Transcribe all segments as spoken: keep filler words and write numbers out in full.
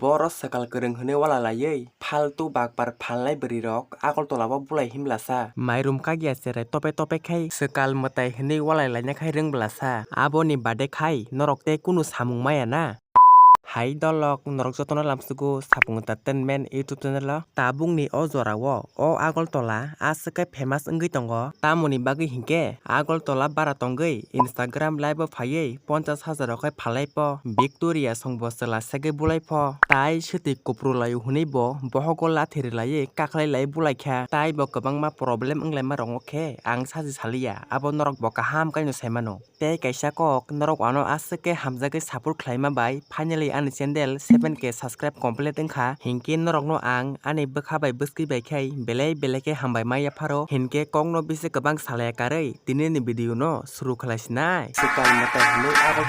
Boro swkal kwrwng hwnwi walai laiwi, faltu bakpar phalnai bwrwirok Agartala o bulai himlasa. Mairum kagya cherai tope tope khai swkal mwtai hwnwi walai laina khai rwngblasa. Aboni bade khai norok tei kunu samung maya na. Hai dolok, norok jotono lamsugo Sapung Entertainment YouTube channel o. Tabukni o jora o, o Agartala aswk khe famous wngwi tongo. Tamoni bagwi hinkhe Agartala bara tongwi Instagram live o phaiwi ponchas hajar rok khai phalai pho. Victoria songbo chwla segwi bulai pho. Tai swtwi kupru laio hwnwi bo bohogo lathi rwlaiwi kakhlai lai bulai kha. Tai bo kwbangma problem wnglaima rokno khe ang sachi saliya. Abo norok bo kaham khe no sai mano. Tei kaisa kok, norok ano aswk khe hamjagwi support khlaima bai, finally ani channel seven K subscribe complete wngkha, hinkhe norokno ang ani bwkha bai bwskwi bai khai belai belai khe hambai ma yapharo, hinkhe kokno bisi kwbang salaya karwi tini ni video no suru khlai sinai. Swkang mwtai hwnwi abo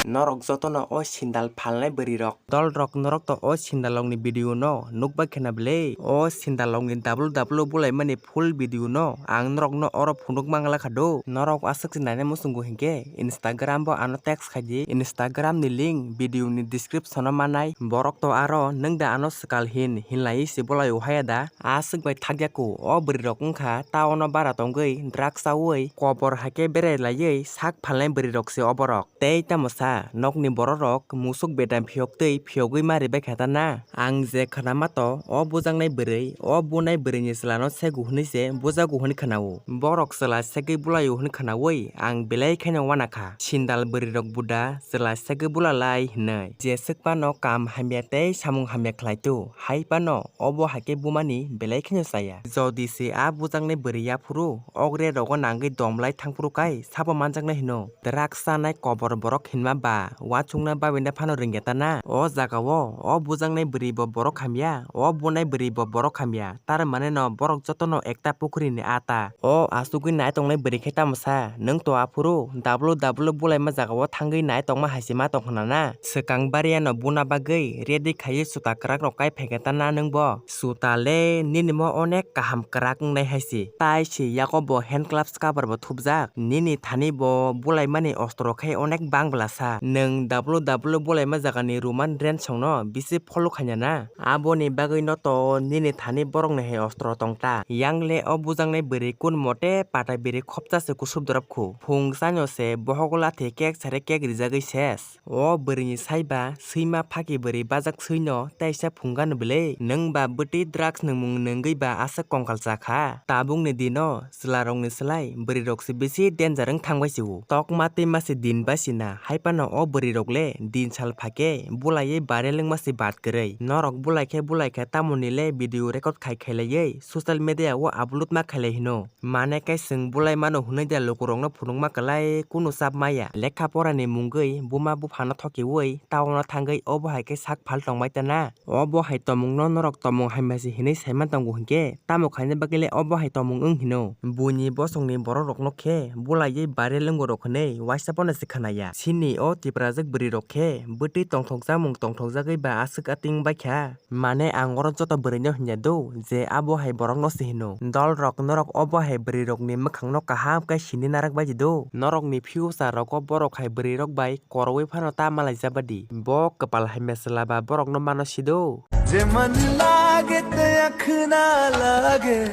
norok jotono o sindal phalnai bwrwi rok. Dol rok norok to o sindal rok ni video no nukbai khena bwle, o sindal rok ni W W bulai mani full video no ang norokno oro phunuk mangla kha do. Norok aswk se naina muchungo hinkhe Instagram bo ano text khaidi. Instagram ni link video ni description o manai. Borok to aro nwng da ano swkal hin hinlai se bolai o haya da. Aswk bai thakya ko o bwrwi rok wngkha town o bara tongwi drugs chawi kobor haikhe berai laiwi sak phalnai bwrwi rok se oborok. Tei tamo sa, nokni bororok musuk bedam phiyok tei phiyogwi ma ribai kha ta na? Ang je khwnama to, o bujaknai bwrwi, o bunai bwrwini chwlano segu hwnwi se bujago hwnwi khwnao. Borok chwla segwi bulaio hwnwi khwnaui ang belai kheno uana kha. Sindal bwrwirok buda chwla segwi bula lai hwnwi. Jeswk phano kam hamya tei samung hamya khlai tu, hai phano obo hai khe bumani belai kheno chaya. Jodi se a bujaknai bwrwi yaphuru, ogre rogo nangwi dom lai thangphuru kai sabo manjaknai hino. Drugs chanai kobor borok hinma ba, uansukna babina phano rwngya ta na? O jaga o, o bujaknai bwrwi bo borok hamya, o bunai bwrwi bo borok hamya. Tar mane no borok jotono ekta pukhrini ata. O asugwi nai tongnai bwrwi khe tamo sa? Nwng to aphuru W W bulaima jaga o thangwi nai tongma hai se ma tong khna na? Swkang bariya no buna bagwi ready khaiwi chuta kwrak rok kai phaikha ta na nwng bo? Chuta le nini mo onek kaham kwrak wngnai hai se. Tai se yago bo hand gloves cover bo thupjak. Nini thani bo bulaimani ostro khe onek bang bwlasa. Nwng W W bulaima jagani Roman Reigns songno bisi follow khaina na? Aboni bagwi no to nini thani borokni hai ostro tong ta. Yang le o bujaknai bwrwi kun mote patai bwrwi khopcha se kusub dorop khu. Phung sanyo se bohogo lathi kek sare kek rijagwi ses. O bwrwini saiba swima phaki bwrwi bajak swino teisa phungan bwle, nwng ba bwtwi drugs nwngmung nwngwi ba aswk kongkal cha kha. Tabukni dino chwlarokni slai bwrwirok se bisi danger wng thangbai si o. Tokma twima se din bai sina, hai phano o bwrwirok le din sal phakhe bulaiwi barel wngma se bad kwrwi. Norok bulai khe bulai kha tamoni le video record khai khailaiwi social media o upload ma khailai hino. Mane khe chwng bulai mano hwnwi da lukurokno phunukma kwlai kunu chap maya. Lekha porani mungwi buma buphano thokiui town-o thangwi obo hai khe sak phal tongbai ta na? Obo hai tomungno norok tomung hamya se hinwi saiman tongo hinkhe tamo khaina bagwi le obo hai tomung wng hino? Buini bosongni bororokno khe bulaiwi barel wngorok hwnwi waisa pono se khwnaya. Chini o Tiprajwk bwrwirok khe bwtwi tongthokjakmung tongthokjagwi ba aswk ating bai kha. Mane ang oro joto bwrwino hinya do je abo hai borokno se hino. Dolrok norok obo hai bwrwirokni mwkhangno kaham khe sini narak bai di do. Norokni future rogo borok hai bwrwirok bai koroui phano ta malaijaba di. Bo kwpal hamya chwla ba borokno mano si do. Je man lage te akhna lage.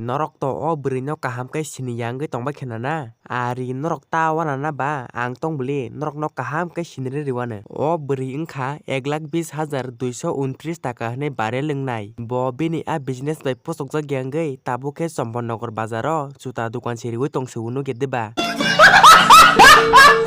Norok to o bwrwino kaham khe sini ya wngwi tongbai khna na? Ari norok ta uanana ba ang tong bwli norokno kaham khe sinirwi rwano. O bwrwi wngkha ek lakh bis hajar duiso untris taka hwnwi barel wngnai. Bo bini a business bai puchukjak ya wngwi tabuk khe Chomponnogar bazaro juta dokan se riui tong se unuk ya diba?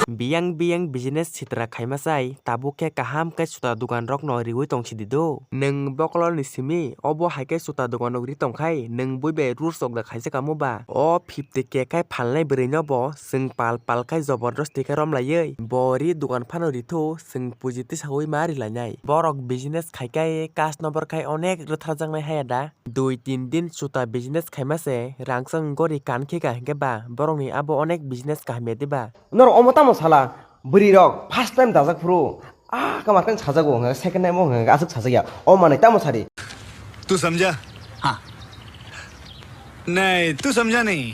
Biyang biyang business sitra khaima chai tabuk khe kaham khe juta dokan rokno riui tong sidi do. Nwng bokolni simi obo hai khe juta dokan rok ri tong khai nwng bui bai rules rok da khaijak amo ba? O fifty K khai phalnai bwrwino bo chwng pal pal khai jobordosti khe romlaiwi bo ri dokan phano rithu chwng puji tisaui ma rilainai. Borok business khai khai cash number khai onek rwtharjaknai haya da? Dui tin din chuta business khaima se rangchak gori kan khe ka hinkhe ba borokni abo onek business kaham ya diba? Norok omo tamo sala bwrwi rok first time dajak phuru ah kamar khe sajago hwnka second time o hwnka aswk sajak ya o manwi tamo sari. तू समझा? हाँ। नहीं, तू समझा नहीं।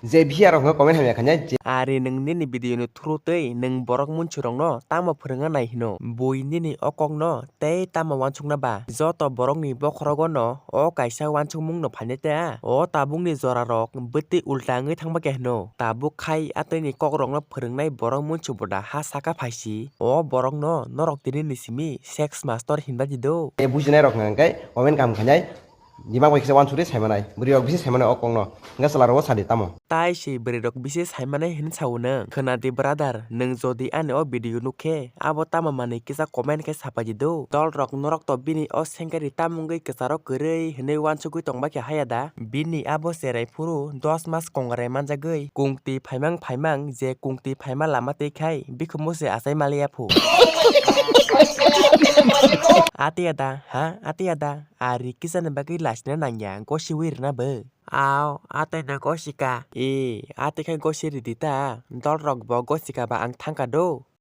Je biya rok no comment hamya khainai je. Ari nwng nini video ni through tei nwng borok munchurokno tamo phwrwngna nai hino? Bui nini o kokno tei tamo uansukna ba? Joto borokni bokhorogo no o kaisa uansukmung no phainai ta? O tabukni jorarok bwtwi ulta wngwi thangba khe hino. Tabuk khai atwini kokrokno phwrwngnai borok munchuboda ha saka phaisi. O borokno norok tini ni simi sex master hinba di do. E bujinai rok hwnkha khe comment kaham khainai. Dimak bai kisa uansukri saimanai. Bwrwi rok bisi saimanai o kokno. Hwnkhe chwla rokbo sadi tamo. Tai se bwrwi rok bisi saimanai hinwi sao nwng. Khwnadi brother, nwng jodi ani o video nukhe, abo tamo manwi kisa comment khe sapai di do. Dol rok norok to bini o sengkari tamo wngwi kwcharo kwrwi hinwi uansukgwi tongba khe haya da? Bini abo cherai phuru dos mas kongrai manjagwi kungtwi phaimang phaimang je kungtwi phaima lama twi khai bikhumo se achai maliya phu. Atiya da, ha? Atiya da? Ari kisani bagwi lasina nangya, gosiwi rwna bo. Ao, atwi no gosika. E, atwi khe gosi ridi ta. Dol rok bo gosika ba ang thangka do.